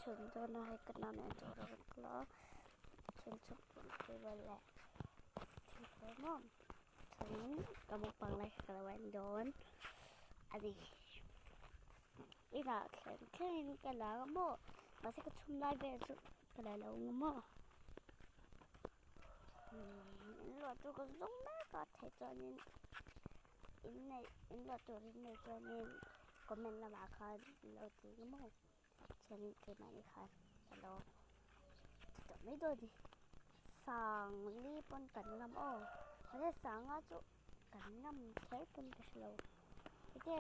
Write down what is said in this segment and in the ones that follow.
Tentang naik ke nana itu orang kelas. Tentang pun kebalik. Tentang mom. Tentang kamu panglai kelawan don. Adi. Ina kan kan kala mo. Masih kecum lai ben su kala lau mo. Lo tu ko zong na ka te to ni. Ina ina lo tu ni to ni. Komen la ma ka lo ti mo. ເທື່ອນີ້ເກີດໃໝ່ນີ້ຄ່ະ ສະໂລ ຈະໄມ່ໂດນດິ ສາງລີ່ປົນກັນງາມ ໂອ້ ເຂົາເຮັດສາງງາຈຸກັນງາມແທ້ ປົນກັນສະໂລ ເອີ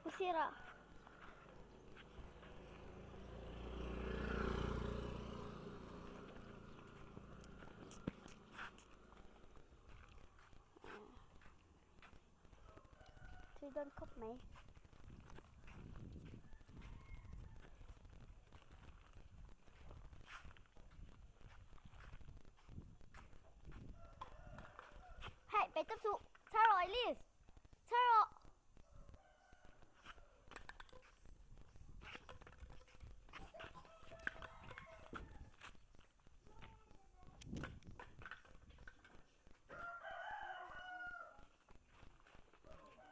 ບໍ່ຊິລະ. ເຄີຍໂດນຄົບໄໝ? ໃຫ້ໄປກັບສຸ ຊາໂຣ ໄອລິສ ຊາໂຣ.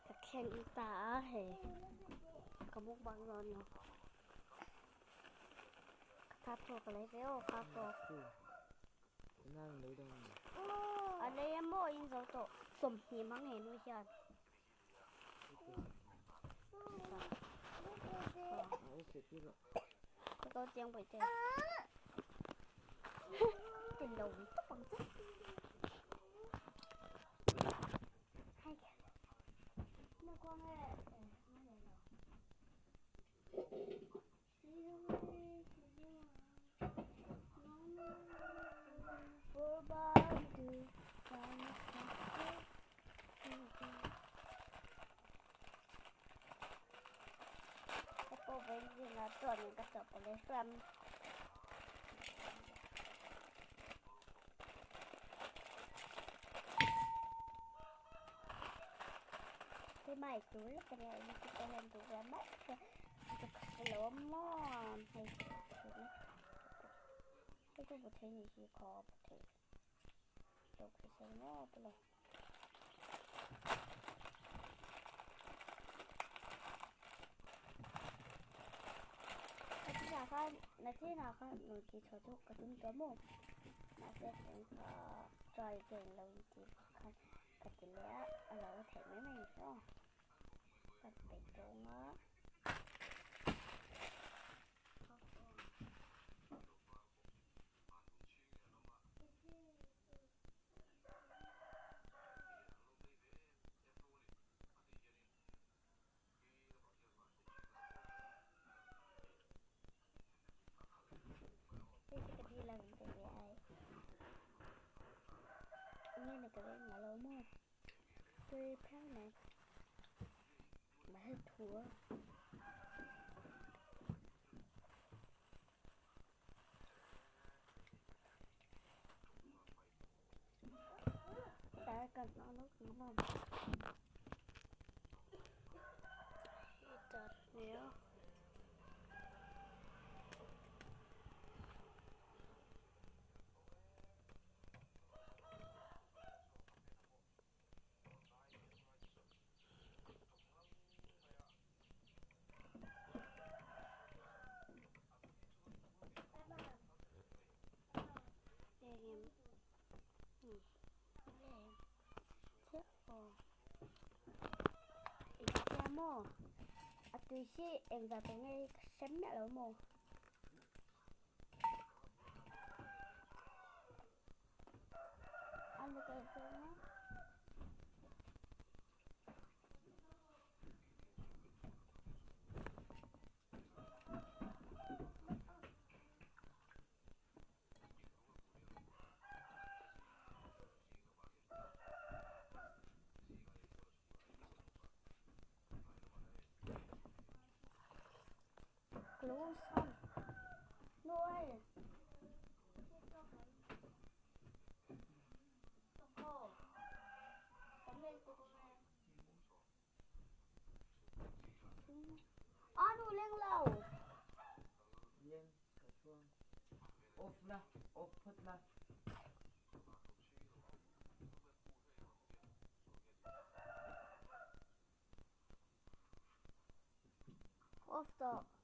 ກະແຂ່ງອີຕາເຮ ກະມຸກບັກລອນເນາະ ຄາໂຕກະເລເວວ ຄາໂຕ ອັນເລໂມອິນໂຊໂຕ ສົມຮີມັງເຫັນວິຊານ. Off ລະ off ເພິ່ນລະ. Off ຕໍ່.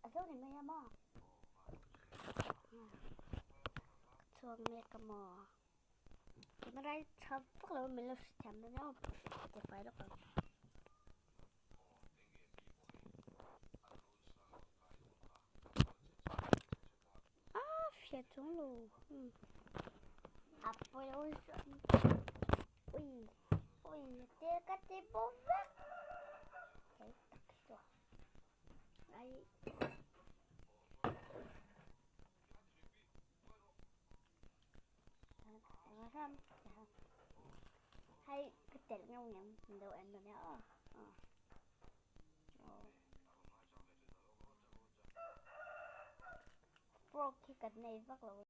ອາໂຊນີ້ແມ່ນຫຍັງໝໍ? ອາ ຊ່ວງແມ່ກະໝໍ. ເກັບມາໄດ້ຊາວຟອກແລ້ວ ແມ່ນລາວຊິແຖມແລ້ວ ເກັບໄວ້ແລ້ວກໍ ອາ ເຟຍຈົງໂລ ອືມ ອາ ໂອ້ຍ ໂອ້ຍ ໂອ້ຍ ເຕະກະຕິບໍ່ແວກ ໃສ່ຕັກຕົວ ໄອ້ ໃຫ້ກະແຕງາມໆ ໂດອັນໂດແນວ ໂອ້ ໂອ້ ໂຟກກັນໃນບັກໂລ.